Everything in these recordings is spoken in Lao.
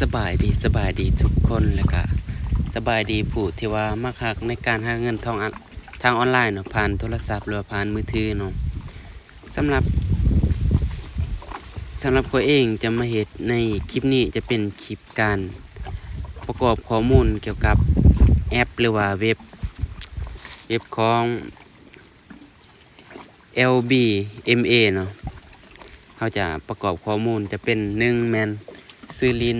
ສະບາຍດີ, ສະບາຍດີທຸກຄົນ ແລະກະສະບາຍດີຜູ້ທີ່ວ່າມັກຮັກໃນການຫາເງິນທາງອອນ ທາງອອນລາຍເນາະ, ຜ່ານໂທລະສັບ ຫຼືວ່າຜ່ານມືຖືເນາະ. ສຳລັບ ສຳລັບຂ້ອຍເອງຈະມາເຮັດໃນຄລິບນີ້ ຈະເປັນຄລິບການປະກອບຂໍ້ມູນກ່ຽວກັບແອັບ ຫຼືວ່າເວັບ, ເວັບຂອງ ແອລບີເອັມເອເນາະ. ເຮົາຈະປະກອບຂໍ້ມູນ ຈະເປັນ ໜຶ່ງ ແມ່ນຊື່ຫຼິ້ນ,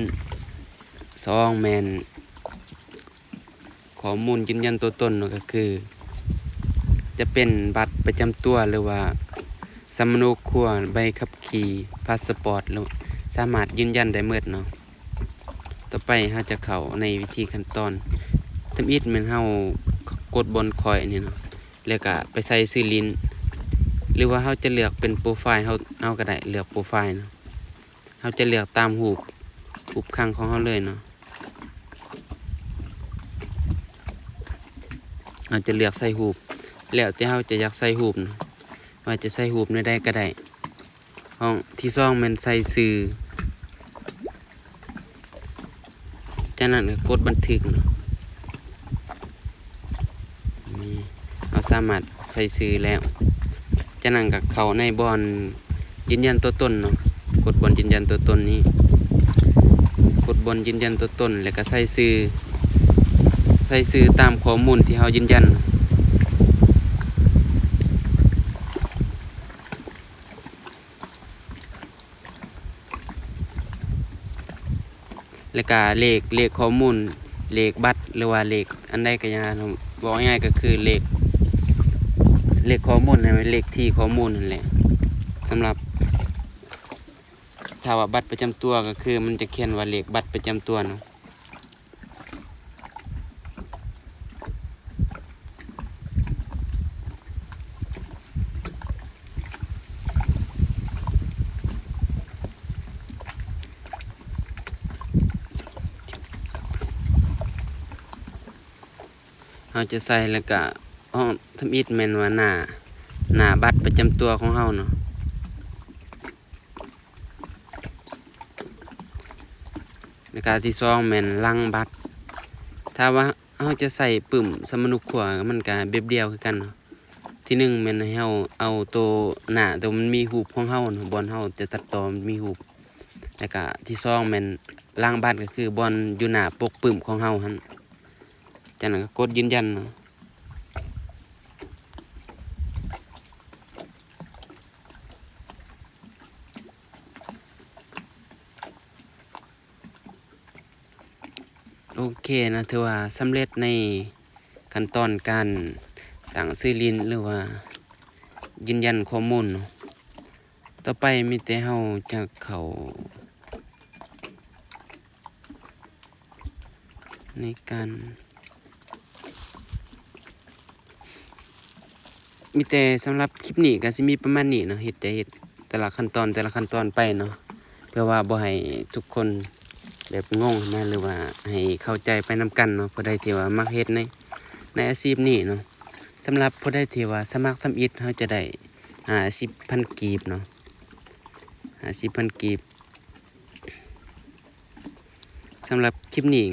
ສອງ ແມ່ນຂໍ້ມູນຢືນຢັນຕົວຕົນເນາະ, ກໍຄືຈະເປັນບັດປະຈຳຕົວ ຫຼືວ່າສຳມະໂນຄົວ, ໃບຂັບຂີ່, ພາສະປອດ ຫຼື ສາມາດຢືນຢັນໄດ້ໝົດເນາະ. ຕໍ່ໄປເຮົາຈະເຂົ້າໃນວິທີຂັ້ນຕອນ. ທຳອິດແມ່ນເຮົາກົດບ່ອນຂ້ອຍນີ້ເນາະ, ແລ້ວກະໄປໃສ່ຊື່ຫຼິ້ນ ຫຼືວ່າເຮົາຈະເລືອກເປັນໂປຣໄຟເຮົາ ເຮົາກໍໄດ້ເລືອກໂປຣໄຟເນາະ. ເຮົາຈະເລືອກຕາມຮູບ, ຮູບຄັ້ງຂອງເຮົາເລີຍເນາະ. ເຮົາຈະເລືອກໃສ່ຮູບ ແລ້ວແຕ່ເຮົາຈະຢາກໃສ່ຮູບເນາະ, ວ່າຈະໃສ່ຮູບແນວໃດກໍໄດ້. ຫ້ອງທີສອງແມ່ນໃສ່ຊື່, ຈາກນັ້ນກໍກົດບັນທຶກເນາະ. ນີ້ ເຮົາສາມາດໃສ່ຊື່ແລ້ວ, ຈາກນັ້ນກໍເຂົ້າໃນບ່ອນຢືນຢັນຕົວຕົນເນາະ, ກົດບ່ອນຢືນຢັນຕົວຕົນນີ້, ກົດບ່ອນຢືນຢັນຕົວຕົນ ແລ້ວກໍໃສ່ຊື່, ໃສ່ຊື່ຕາມຂໍ້ມູນທີ່ເຮົາຢືນຢັນ. ແລ້ວກະເລກ, ເລກຂໍ້ມູນ, ເລກບັດ ຫຼືວ່າເລກອັນໃດກໍຢ່າ, ເວົ້າງ່າຍໆກໍຄືເລກ, ເລກຂໍ້ມູນ, ເລກທີ່ຂໍ້ມູນນັ້ນແຫຼະ. ສຳລັບ ຖ້າວ່າບັດປະຈຳຕົວກໍຄືມັນຈະຂຽນວ່າເລກບັດປະຈຳຕົວເນາະ. ເຮົາຈະໃສ່ ແລ້ວກະ ທຳອິດແມ່ນວ່າໜ້າ, ໜ້າບັດປະຈຳຕົວຂອງເຮົາເນາະ. ແລ້ວກະທີສອງແມ່ນຫຼັງບັດ. ຖ້າວ່າເຮົາຈະໃສ່ປຶ້ມສຳມະໂນຄົວ ມັນກະແບບດຽວຄືກັນເນາະ. ທີໜຶ່ງແມ່ນໃຫ້ເຮົາເອົາໂຕໜ້າໂຕມັນມີຮູບຂອງເຮົາເນາະ, ບ່ອນເຮົາຈະຕັດຕໍ່ມັນມີຮູບ. ແລ້ວກະທີສອງແມ່ນຫຼັງບັດ ກໍຄືບ່ອນຢູ່ໜ້າປົກປຶ້ມຂອງເຮົາຫັ້ນ. ຈາກນັ້ນກໍກົດຢືນຢັນເນາະ. ໂອເຄເນາະ, ຖືວ່າສຳເລັດໃນຂັ້ນຕອນການຕັ້ງຊື່ຫຼິ້ນ ຫຼືວ່າຢືນຢັນຂໍ້ມູນເນາະ. ຕໍ່ໄປມີແຕ່ເຮົາຈະເຂົ້າໃນການ ມີແຕ່ສຳລັບຄລິບນີ້ກໍຊິມີປະມານນີ້ເນາະ, ເຮັດ ຈະເຮັດແຕ່ລະຂັ້ນຕອນ ແຕ່ລະຂັ້ນຕອນໄປເນາະ ເພື່ອວ່າບໍ່ໃຫ້ທຸກຄົນແບບງົງນະ ຫຼືວ່າໃຫ້ເຂົ້າໃຈໄປນຳກັນເນາະ. ຜູ້ໃດທີ່ວ່າມັກເຮັດໃນ ໃນອາຊີບນີ້ເນາະ, ສຳລັບຜູ້ໃດທີ່ວ່າສະໝັກທຳອິດ ເຮົາຈະໄດ້ຫ້າສິບພັນກີບເນາະ, ຫ້າສິບພັນກີບ. ສຳລັບຄລິບນີ້